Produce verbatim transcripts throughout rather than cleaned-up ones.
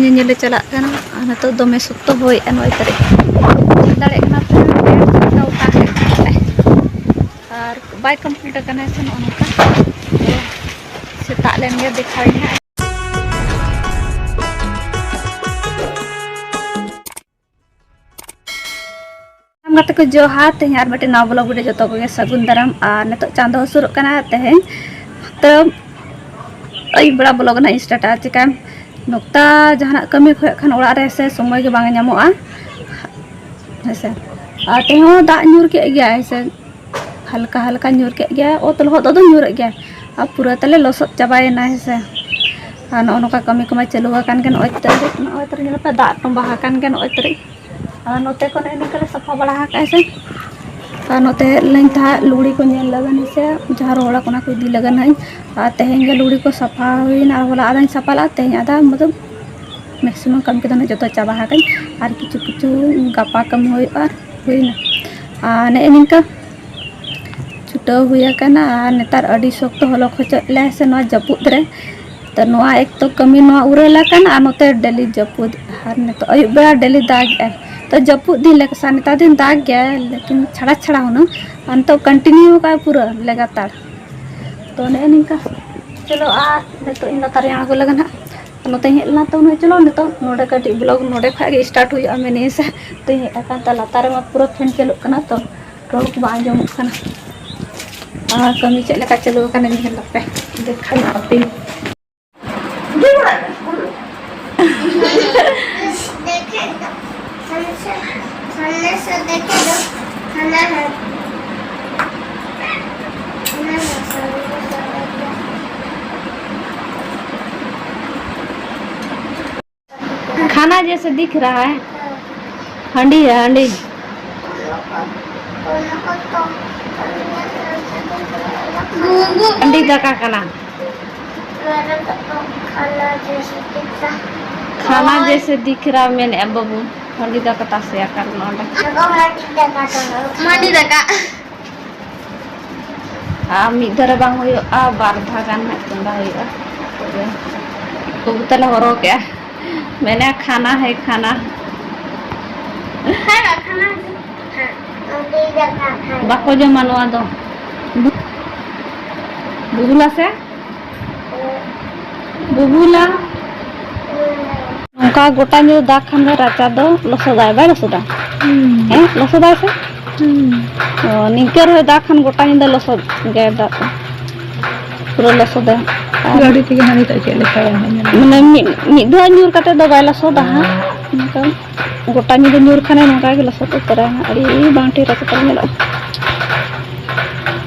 ᱧᱮᱧᱮᱞ ᱞᱮ ᱪᱟᱞᱟᱜ ᱠᱟᱱᱟ᱾ ᱟᱨ ᱱᱤᱛᱚᱜ ᱫᱚᱢᱮ ᱥᱚᱠᱛᱚ ᱦᱚᱭᱮᱜᱼᱟ, ᱱᱚᱭ ᱛᱟᱹᱨᱤᱠᱷ᱾ ᱧᱮᱞ ᱫᱟᱲᱮᱭᱟᱜ ᱠᱟᱱᱟ ᱯᱮ, ᱜᱮᱴ ᱪᱮᱫ ᱞᱮᱠᱟ ᱚᱴᱟᱝ ᱠᱮᱫ ᱠᱷᱟᱡ᱾ ᱟᱨ ᱵᱟᱭ ᱠᱚᱢᱯᱞᱤᱴ ᱟᱠᱟᱱᱟ ᱥᱮ, ᱱᱚᱜᱼᱚ ᱱᱚᱝᱠᱟ᱾ ᱥᱮᱛᱟᱜ ᱞᱮᱱ ᱜᱮ ᱫᱮᱠᱷᱟᱣ ᱤᱧ ᱦᱟᱸᱜ᱾ ᱥᱟᱱᱟᱢ ᱜᱟᱛᱮ ᱠᱚ ᱡᱚᱦᱟᱨ, ᱛᱮᱦᱮᱧ ᱟᱨ ᱢᱤᱫᱴᱮᱱ ᱱᱟᱣᱟ ᱵᱞᱚᱜ ᱨᱮ ᱡᱚᱛᱚ ᱠᱚᱜᱮ ᱥᱟᱹᱜᱩᱱ ᱫᱟᱨᱟᱢ᱾ ᱟᱨ ᱱᱤᱛᱚᱜ ᱪᱟᱸᱫᱚ ᱦᱟᱹᱥᱩᱨᱚᱜ ᱠᱟᱱᱟ, ᱛᱮᱦᱮᱧ ᱛᱚ ᱟᱹᱭᱩᱵ ᱵᱮᱲᱟ ᱵᱞᱚᱜ ᱱᱟᱦᱟᱜ ᱤᱧ ᱥᱴᱟᱨᱴᱟ᱾ ᱪᱤᱠᱟᱹ ᱱᱚᱠᱛᱟ ᱡᱟᱦᱟᱱᱟᱜ ᱠᱟᱹᱢᱤ ᱠᱷᱚᱡ ᱠᱷᱟᱱ ᱚᱲᱟᱜ ᱨᱮ ᱥᱮ ᱥᱚᱢᱚᱭ ᱜᱮ ᱵᱟᱝ ᱧᱟᱢᱚᱜᱼᱟ, ᱦᱮᱸᱥᱮ᱾ ᱟᱨ ᱛᱮᱦᱮᱧ ᱦᱚᱸ ᱫᱟᱜ ᱧᱩᱨ ᱠᱮᱫ ᱜᱮᱭᱟᱭ, ᱦᱮᱸᱥᱮ, ᱦᱟᱞᱠᱟ ᱦᱟᱞᱠᱟ ᱧᱩᱨ ᱠᱮᱫ ᱜᱮᱭᱟᱭ, ᱚᱛ ᱞᱚᱦᱚᱫ ᱫᱚ ᱧᱩᱨᱮᱫ ᱜᱮᱭᱟᱭ᱾ ᱟᱨ ᱯᱩᱨᱟᱹ ᱛᱟᱞᱮ ᱞᱚᱥᱚᱫ ᱪᱟᱵᱟᱭᱮᱱᱟ, ᱦᱮᱸᱥᱮ᱾ ᱟᱨ ᱱᱚᱜᱼᱚ ᱱᱚᱝᱠᱟ ᱠᱟᱹᱢᱤ ᱠᱚᱢᱟ ᱪᱟᱹᱞᱩ ᱟᱠᱟᱱ ᱜᱮ, ᱱᱚᱜᱼᱚᱭ ᱛᱟᱹᱨᱤ, ᱱᱚᱜᱼᱚᱭ ᱛᱟᱹᱨᱤ ᱧᱮᱞ ᱯᱮ, ᱫᱟᱜ ᱛᱚᱸᱵᱟ ᱟᱠᱟᱱ ᱜᱮ ᱱᱚᱜᱼᱚᱭ ᱛᱟᱹᱨᱤ᱾ ᱟᱨ ᱱᱚᱛᱮ ᱠᱚ ᱱᱮᱜᱼᱮ ᱱᱤᱝᱠᱟᱹ ᱞᱮ ᱥᱟᱯᱷᱟ ᱵᱟᱲᱟ ᱟᱠᱟᱫᱼᱟ ᱥᱮ᱾ ᱟᱨ ᱱᱚᱛᱮ ᱞᱟᱹᱭ ᱛᱟᱦᱮᱸᱫ ᱞᱩᱜᱽᱲᱤ ᱠᱚ ᱧᱮᱞ ᱞᱟᱹᱜᱤᱫ ᱥᱮ ᱡᱟᱦᱟᱸ ᱨᱚᱦᱚᱲ ᱠᱟᱱᱟ ᱠᱚ ᱤᱫᱤ ᱞᱟᱹᱜᱤᱫ ᱦᱟᱸᱜ᱾ ᱟᱨ ᱛᱮᱦᱮᱧ ᱜᱮ ᱞᱩᱜᱽᱲᱤ ᱠᱚ ᱥᱟᱯᱷᱟ ᱦᱩᱭᱱᱟ, ᱟᱨ ᱦᱚᱞᱟ ᱟᱫᱷᱟᱧ ᱥᱟᱯᱷᱟ ᱞᱮᱫᱼᱟ, ᱛᱮᱦᱮᱧ ᱟᱫᱷᱟ, ᱢᱚᱛᱞᱚᱵ ᱢᱮᱠᱥᱤᱢᱟᱢ ᱠᱟᱹᱢᱤ ᱠᱚᱫᱚ ᱱᱟᱜ ᱡᱚᱛᱚ ᱪᱟᱵᱟ ᱟᱠᱟᱫᱟᱹᱧ᱾ ᱟᱨ ᱠᱤᱪᱷᱩ ᱠᱤᱪᱷᱩ ᱜᱟᱯᱟ ᱠᱟᱹᱢᱤ ᱦᱩᱭᱩᱜᱼᱟ, ᱦᱩᱭᱱᱟ᱾ ᱟᱨ ᱱᱮᱜᱼᱮ ᱱᱤᱝᱠᱟᱹ ᱪᱷᱩᱴᱟᱹᱣ ᱦᱩᱭ ᱟᱠᱟᱱᱟ᱾ ᱟᱨ ᱱᱮᱛᱟᱨ ᱟᱹᱰᱤ ᱥᱚᱠᱛᱚ ᱦᱚᱞᱚ ᱠᱷᱚᱪᱚᱜ ᱞᱮ ᱥᱮ ᱱᱚᱣᱟ ᱡᱟᱹᱯᱩᱫ ᱨᱮ᱾ ᱛᱚ ᱱᱚᱣᱟ ᱮᱠ ᱛᱚ ᱠᱟᱹᱢᱤ ᱱᱚᱣᱟ ᱩᱨᱟᱹᱞ ᱟᱠᱟᱱᱟ, ᱟᱨ ᱱᱚᱛᱮ ᱰᱮᱞᱤ ᱡᱟᱹᱯᱩᱫ, ᱟᱨ ᱱᱤᱛᱚᱜ ᱟᱹᱭᱩᱵ ᱵᱮᱲᱟ ᱰᱮᱞᱤ ᱫᱟᱜ ᱮᱜᱼᱟᱭ᱾ ᱛᱚ ᱡᱟᱹᱯᱩᱫ ᱫᱤᱱ ᱞᱮᱠᱟ ᱥᱮ ᱱᱮᱛᱟᱨ ᱫᱤᱱ ᱫᱟᱜ ᱜᱮᱭᱟᱭ, ᱞᱮᱠᱤᱱ ᱪᱷᱟᱲᱟ ᱪᱷᱟᱲᱟ ᱦᱩᱱᱟᱹᱝ᱾ ᱟᱨ ᱱᱤᱛᱚᱜ ᱠᱚᱱᱴᱤᱱᱤᱭᱩ ᱟᱠᱟᱫ ᱯᱩᱨᱟᱹ ᱞᱟᱜᱟᱛᱟᱨ᱾ ᱛᱚ ᱱᱮᱜᱼᱮ ᱱᱤᱝᱠᱟ᱾ ᱪᱚᱞᱚ, ᱟᱨ ᱱᱤᱛᱚᱜ ᱤᱧ ᱞᱟᱛᱟᱨ ᱨᱮ ᱟᱬᱜᱚ ᱞᱟᱜᱟ ᱱᱟᱦᱟᱜ᱾ ᱱᱚᱛᱮᱧ ᱦᱮᱡ ᱞᱮᱱᱟ ᱛᱚ, ᱱᱩᱭ ᱪᱚᱞᱚ ᱱᱤᱛᱚᱜ ᱱᱚᱰᱮ ᱠᱟᱹᱴᱤᱡ ᱵᱞᱚᱜ ᱱᱚᱰᱮ ᱠᱷᱚᱱᱟᱜ ᱜᱮ ᱥᱴᱟᱨᱴ ᱦᱩᱭᱩᱜᱼᱟ ᱢᱮᱱᱮ ᱥᱮ᱾ ᱛᱚᱧ ᱦᱮᱡ ᱟᱠᱟᱱ ᱛᱮ ᱞᱟᱛᱟᱨ ᱨᱮᱢᱟ ᱯᱩᱨᱟᱹ ᱯᱷᱮᱱ ᱪᱟᱹᱞᱩᱜ ᱠᱟᱱᱟ, ᱛᱚ ᱨᱚᱲ ᱠᱚ ᱵᱟᱝ ᱟᱸᱡᱚᱢᱚᱜ ᱠᱟᱱᱟ᱾ ᱟᱨ ᱠᱟᱹᱢᱤ ᱪᱮᱫ ᱞᱮᱠᱟ ᱪᱟᱹᱞᱩ ᱟᱠᱟᱱᱟ ᱧᱮᱞ ᱟᱯᱮ, ᱫᱮᱠᱷᱟᱣ ᱟᱯᱮ᱾ खाना जैसे दिख रहा है। हंडी है, हंडी। हंडी ᱫᱟᱠᱟ ᱠᱟᱱᱟ। खाना जैसे दिख रहा। खाना जैसे दिख रहा, ᱢᱮᱱᱮᱫᱼᱟ ᱵᱟᱹᱵᱩ, ᱦᱟᱺᱰᱤ ᱫᱟᱠᱟ ᱛᱟᱥᱮ ᱟᱠᱟᱱ ᱱᱚᱰᱮ। ᱢᱟᱹᱰᱤ ᱫᱟᱠᱟ। ᱟᱨ ᱢᱤᱫ ᱫᱷᱟᱨᱮ ᱵᱟᱝ ᱦᱩᱭᱩᱜᱼᱟ, ᱵᱟᱨ ᱫᱷᱟᱣ ᱜᱟᱱ ᱦᱟᱸᱜ ᱪᱚᱸᱫᱟ ᱦᱩᱭᱩᱜᱼᱟ। ᱛᱚᱵᱮ ᱵᱟᱹᱵᱩ ᱛᱟᱞᱮ ᱦᱚᱨᱦᱚ ᱠᱮᱜᱼᱟ, ᱢᱮᱱᱟ ᱠᱷᱟᱱᱟ ᱦᱮ ᱠᱷᱟᱱᱟ᱾ ᱦᱮᱸ, ᱠᱷᱟᱱᱟ᱾ ᱦᱮᱸ, ᱚᱸᱰᱮ ᱫᱟᱠᱟ ᱠᱷᱟᱱᱟ᱾ ᱵᱟᱠᱚ ᱡᱚᱢᱟ ᱱᱚᱣᱟ ᱫᱚ᱾ ᱵᱩᱵᱩᱞᱟ ᱥᱮ? ᱵᱩᱵᱩᱞᱟ᱾ ᱱᱚᱝᱠᱟ ᱜᱚᱴᱟ ᱧᱤᱫᱟᱹ ᱫᱟᱜ ᱠᱷᱟᱱ ᱫᱚ ᱨᱟᱪᱟ ᱫᱚ ᱞᱚᱥᱚᱫᱟᱭ, ᱵᱟᱭ ᱞᱚᱥᱚᱫᱟ? ᱦᱩᱸ᱾ ᱦᱮᱸ, ᱞᱚᱥᱚᱫᱟᱭ ᱥᱮ? ᱦᱩᱸ᱾ ᱚ, ᱱᱤᱝᱠᱟᱹ ᱨᱮᱦᱚᱸ ᱫᱟᱜ ᱠᱷᱟᱱ ᱜᱚᱴᱟ ᱧᱤᱫᱟᱹ ᱞᱚᱥᱚᱫ ᱜᱮ ᱫᱟᱜ ᱫᱚ᱾ ᱯᱩᱨᱟᱹ ᱞᱚᱥᱚᱫᱟ᱾ ᱟᱨ ᱜᱟᱹᱰᱤ ᱛᱮᱜᱮ ᱦᱟᱸᱜ ᱱᱤᱛᱚᱜ ᱪᱮᱫ ᱞᱮᱠᱟ ᱧᱮᱞᱚᱜ ᱢᱟᱱᱮ ᱢᱤᱫ, ᱢᱤᱫ ᱫᱷᱟᱣ ᱧᱩᱨ ᱠᱟᱛᱮ ᱫᱚ ᱵᱟᱭ ᱞᱚᱥᱚᱫᱟ ᱦᱟᱸᱜ᱾ ᱢᱮᱱᱠᱷᱟᱱ ᱜᱚᱴᱟ ᱧᱤᱫᱟᱹ ᱧᱩᱨ ᱠᱷᱟᱱᱮ ᱱᱚᱝᱠᱟ ᱜᱮ ᱞᱚᱥᱚᱫ ᱩᱛᱟᱹᱨᱟᱭ ᱦᱟᱸᱜ᱾ ᱟᱹᱰᱤ ᱵᱟᱝ ᱴᱷᱤᱠ ᱧᱮᱞᱚᱜᱼᱟ᱾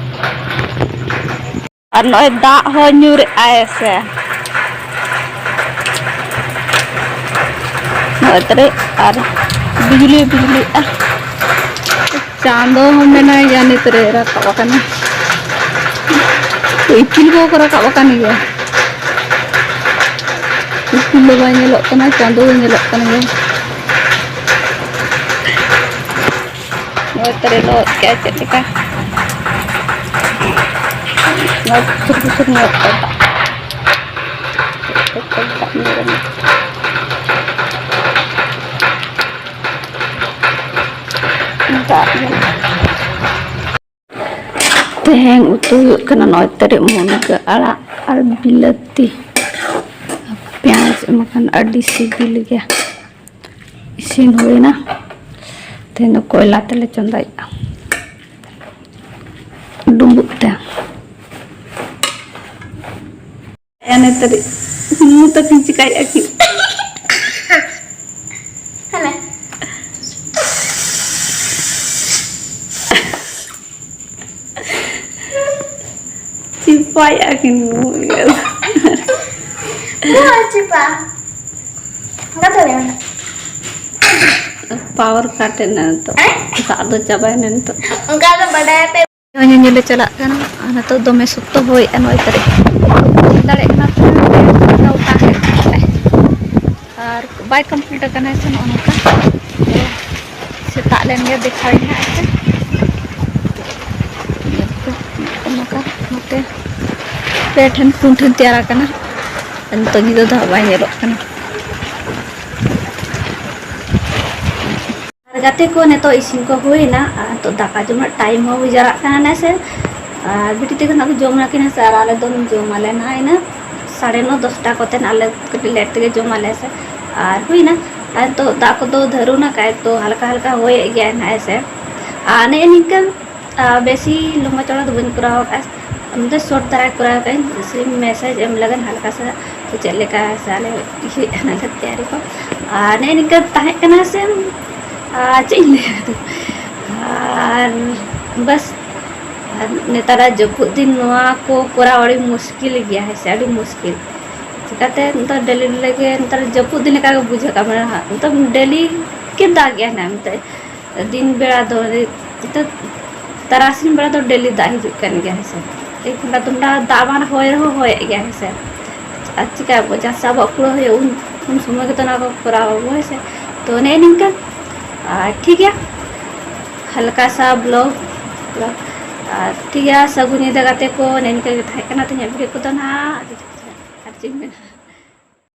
ᱟᱨ ᱱᱚᱜᱼᱚᱭ ᱫᱟᱜ ᱦᱚᱸ ᱧᱩᱨᱮᱜᱼᱟᱭ ᱥᱮ᱾ ᱱᱚᱜᱼᱚᱭ ᱛᱟᱨᱮ ᱟᱨ ᱵᱤᱡᱽᱞᱤ ᱵᱤᱡᱽᱞᱤᱜᱼᱟ᱾ ᱪᱟᱸᱫᱚ ᱦᱚᱸ ᱢᱮᱱᱟᱭ ᱜᱮᱭᱟ, ᱱᱤᱛ ᱨᱮ ᱨᱟᱠᱟᱵ ᱟᱠᱟᱱᱟ᱾ ᱤᱯᱤᱞ ᱠᱚᱦᱚᱸ ᱠᱚ ᱨᱟᱠᱟᱵ ᱟᱠᱟᱱ ᱜᱮᱭᱟ᱾ ᱤᱯᱤᱞ ᱫᱚ ᱵᱟᱭ ᱧᱮᱞᱚᱜ ᱠᱟᱱᱟ, ᱪᱟᱸᱫᱚ ᱜᱮ ᱧᱮᱞᱚᱜ ᱠᱟᱱ ᱜᱮᱭᱟ᱾ ᱱᱚᱜᱼᱚᱭ ᱛᱟᱨᱮ ᱞᱚᱦᱚᱫ ᱠᱮᱜᱼᱟ ᱪᱮᱫ ᱞᱮᱠᱟ᱾ ᱱᱚᱣᱟ ᱵᱩᱥᱩᱨ ᱵᱩᱥᱩᱨ ᱧᱚᱜ ᱠᱟᱜᱼᱟ᱾ ᱫᱟᱜ ᱧᱚᱜ ᱮᱱᱟ᱾ ᱫᱟᱜ ᱧᱚᱜ᱾ ᱛᱮᱦᱮᱧ ᱩᱛᱩ ᱦᱩᱭᱩᱜ ᱠᱟᱱᱟ ᱱᱚᱜᱼᱚᱭ ᱛᱟᱨᱮ ᱢᱩᱱᱜᱟᱹ ᱟᱲᱟᱜ ᱟᱨ ᱵᱤᱞᱟᱹᱛᱤ᱾ ᱯᱮᱸᱭᱟᱡᱽ ᱮᱢ ᱟᱠᱟᱱ ᱟᱹᱰᱤ ᱥᱤᱵᱤᱞ ᱜᱮᱭᱟ᱾ ᱤᱥᱤᱱ ᱦᱩᱭᱱᱟ᱾ ᱛᱮᱦᱮᱧ ᱫᱚ ᱠᱚᱭᱞᱟ ᱛᱮᱞᱮ ᱪᱚᱸᱫᱟᱭᱮᱫᱼᱟ᱾ ᱰᱩᱸᱵᱩᱜ ᱛᱮ᱾ ᱮᱱᱮ ᱛᱟᱹᱨᱤ ᱢᱩ ᱛᱟᱹᱠᱤᱱ ᱪᱤᱠᱟᱭᱮᱫᱼᱟ ᱠᱤᱱ? ᱦᱟᱱᱮ᱾ ᱪᱤᱯᱟᱭᱮᱫᱼᱟ ᱠᱤᱱ ᱢᱩ ᱤᱭᱟᱹ᱾ ᱢᱩ ᱟᱨ ᱪᱤᱯᱟ᱾ ᱜᱟᱛᱮ ᱨᱮ᱾ Power cut ᱮᱱᱟ ᱱᱤᱛᱚᱜ᱾ ᱫᱟᱜ ᱫᱚ ᱪᱟᱵᱟᱭᱮᱱᱟ ᱱᱤᱛᱚᱜ᱾ ᱚᱱᱠᱟ ᱫᱚ ᱵᱟᱰᱟᱭ ᱯᱮ᱾ ᱧᱮᱧᱮᱞ ᱞᱮ ᱪᱟᱞᱟᱜ ᱠᱟᱱᱟ᱾ ᱟᱨ ᱱᱤᱛᱚᱜ ᱫᱚᱢᱮ ᱥᱚᱠᱛᱚ ᱦᱚᱭᱮᱜᱼᱟ ᱱᱚᱜᱼᱚᱭ ᱛᱟᱹᱨᱤ᱾ ᱫᱟᱲᱮᱭᱟᱜ ᱠᱟᱱᱟ ᱯᱮ, ᱚᱴᱟᱝ ᱠᱮᱫ ᱠᱚᱣᱟᱞᱮ᱾ ᱟᱨ ᱵᱟᱭ complete ᱟᱠᱟᱱᱟ ᱥᱮ ᱱᱚᱜᱼᱚ ᱱᱚᱝᱠᱟ᱾ ᱥᱮᱛᱟᱜ ᱞᱮᱱ ᱜᱮ ᱫᱮᱠᱷᱟᱣ ᱤᱧ ᱦᱟᱸᱜ ᱥᱮ᱾ ᱧᱮᱞ ᱯᱮ, ᱱᱚᱜᱼᱚ ᱱᱚᱝᱠᱟ ᱱᱚᱛᱮ ᱯᱮ ᱴᱷᱮᱱ ᱯᱩᱱ ᱴᱷᱮᱱ ᱛᱮᱭᱟᱨ ᱟᱠᱟᱱᱟ᱾ ᱱᱤᱛᱚᱜ ᱧᱤᱫᱟᱹ ᱫᱚ ᱦᱟᱸᱜ ᱵᱟᱭ ᱧᱮᱞᱚᱜ ᱠᱟᱱᱟ᱾ ᱜᱟᱛᱮ ᱠᱚ, ᱱᱤᱛᱚᱜ ᱤᱥᱤᱱ ᱠᱚ ᱦᱩᱭᱱᱟ ᱟᱨ ᱱᱤᱛᱚᱜ ᱫᱟᱠᱟ ᱡᱚᱢ ᱨᱮᱱᱟᱜ ᱴᱟᱭᱤᱢ ᱦᱚᱸ ᱦᱩᱭ ᱡᱟᱣᱨᱟᱜ ᱠᱟᱱᱟ ᱱᱟᱥᱮ᱾ ᱟᱨ ᱵᱤᱴᱤ ᱛᱟᱠᱚ ᱱᱟᱜ ᱠᱚ ᱡᱚᱢ ᱱᱟᱠᱤᱱ ᱦᱮᱸ ᱥᱮ, ᱟᱨ ᱟᱞᱮ ᱫᱚ ᱡᱚᱢ ᱟᱞᱮ ᱱᱟᱜ ᱤᱱᱟᱹ ᱥᱟᱲᱮ ᱱᱚ ᱫᱚᱥᱴᱟ ᱠᱚᱛᱮ ᱱᱟᱜ ᱟᱞᱮ ᱠᱟᱹᱴᱤᱡ ᱞᱮᱴ ᱛᱮᱜᱮ ᱡᱚᱢ ᱟᱞᱮ ᱦᱮᱸ ᱥᱮ᱾ ᱟᱨ ᱦᱩᱭᱱᱟ᱾ ᱟᱨ ᱱᱤᱛᱚᱜ ᱫᱟᱜ ᱠᱚᱫᱚ ᱫᱷᱟᱹᱨᱩ ᱱᱟ ᱠᱟᱭ, ᱛᱚ ᱦᱟᱞᱠᱟ ᱦᱟᱞᱠᱟ ᱦᱚᱭᱮᱫ ᱜᱮᱭᱟᱭ ᱱᱟᱜ ᱦᱮᱸ ᱥᱮ᱾ ᱟᱨ ᱱᱮᱜᱼᱮ ᱱᱤᱝᱠᱟᱹ ᱟᱨ ᱵᱮᱥᱤ ᱞᱚᱢᱵᱟ ᱪᱚᱲᱟ ᱫᱚ ᱵᱟᱹᱧ ᱠᱚᱨᱟᱣ ᱟᱠᱟᱫᱼᱟ, ᱢᱤᱫᱴᱮᱱ ᱥᱚᱨᱴ ᱫᱷᱟᱨᱟ ᱠᱚᱨᱟᱣ ᱟᱠᱟᱫᱟᱹᱧ, ᱥᱤᱢ ᱢᱮᱥᱮᱡᱽ ᱮᱢ ᱞᱟᱹᱜᱤᱫ ᱦᱟᱞᱠᱟ ᱥᱟ ᱪᱮᱫ ᱞᱮᱠᱟ ᱥᱮ ᱟᱞᱮ ᱤᱭᱟᱹ ᱮᱱᱟ ᱞᱮ ᱛᱮᱭᱟᱨᱤ ᱠᱚ᱾ ᱟᱨ ᱱᱮᱜᱼᱮ ᱱᱤᱝᱠᱟᱹ ᱛᱟᱦᱮᱸ ᱠᱟᱱᱟ ᱥᱮ, ᱟᱨ ᱪᱮᱫ ᱤᱧ ᱞᱟᱹᱭᱟ? ᱟᱨ ᱵᱟᱥ, ᱟᱨ ᱱᱮᱛᱟᱨᱟᱜ ᱡᱟᱹᱯᱩᱫ ᱫᱤᱱ ᱱᱚᱣᱟ ᱠᱚ ᱠᱚᱨᱟᱣ ᱟᱹᱰᱤ ᱢᱩᱥᱠᱤᱞ ᱜᱮᱭᱟ, ᱦᱮᱸ ᱥᱮ, ᱟᱹᱰᱤ ᱢᱩᱥᱠᱤᱞ᱾ ᱪᱤᱠᱟᱹᱛᱮ ᱱᱮᱛᱟᱨ ᱰᱮᱞᱤ ᱰᱮᱞᱤ ᱜᱮ ᱱᱮᱛᱟᱨ ᱡᱟᱹᱯᱩᱫ ᱫᱤᱱ ᱞᱮᱠᱟ ᱜᱮ ᱵᱩᱡᱷᱟᱹᱜ ᱠᱟᱱᱟ, ᱢᱟᱱᱮ ᱱᱮᱛᱟᱨ ᱰᱮᱞᱤ ᱜᱮ ᱫᱟᱜ ᱜᱮᱭᱟ ᱱᱟᱜ ᱱᱮᱛᱟᱨ᱾ ᱫᱤᱱ ᱵᱮᱲᱟ ᱫᱚ, ᱱᱤᱛᱚᱜ ᱛᱟᱨᱟᱥᱤᱧ ᱵᱮᱲᱟ ᱫᱚ ᱰᱮᱞᱤ ᱫᱟᱜ ᱦᱤᱡᱩᱜ ᱠᱟᱱ ᱜᱮᱭᱟ, ᱦᱮᱸ ᱥᱮ᱾ ᱮᱠ ᱜᱷᱚᱱᱴᱟ ᱫᱩ ᱜᱷᱚᱱᱴᱟ ᱫᱟᱜ ᱵᱟᱝ ᱦᱚᱭ ᱨᱮᱦᱚᱸ ᱦᱚᱭᱮᱫ ᱜᱮᱭᱟ, ᱦᱮᱸ ᱥᱮ᱾ ᱟᱨ ᱪᱤᱠᱟᱹᱭᱟᱵᱚ, ᱡᱟᱦᱟᱸ ᱥᱮᱫ ᱟᱵᱚᱣᱟᱜ ᱠᱩᱲᱟᱹ ᱦᱩᱭᱩᱜ, ᱩᱱ, ᱩᱱ ᱥᱚᱢᱚᱭ ᱜᱮᱛᱚ ᱚᱱᱟ ᱠᱚ ᱠᱚᱨᱟᱣ ᱟᱵᱚ, ᱦᱮᱸ ᱥᱮ᱾ ᱛᱚ, ᱱᱮᱜᱼᱮ ᱱᱤᱝᱠᱟᱹ᱾ ᱟᱨ ᱴᱷᱤᱠ ᱜᱮᱭᱟ, ᱦᱟᱞᱠᱟ ᱥᱟ ᱵᱞᱚᱜ, ᱟᱨ ᱴᱷᱤᱠ ᱜᱮᱭᱟ, ᱥᱟᱹᱜᱩᱱ ᱧᱤᱫᱟᱹ ᱜᱟᱛᱮ ᱠᱚ, ᱱᱮᱜᱼᱮ ᱱᱤᱝᱠᱟᱹ ᱜᱮ ᱛᱟᱦᱮᱸ ᱠᱟᱱᱟ ᱛᱮᱦᱮᱧᱟᱜ ᱵᱷᱤᱰᱤᱭᱳ ᱠᱚᱫᱚ ᱱᱟᱦᱟᱜ᱾ ᱟᱨ ᱪᱮᱫ ᱤᱧ ᱢᱮᱱᱟ?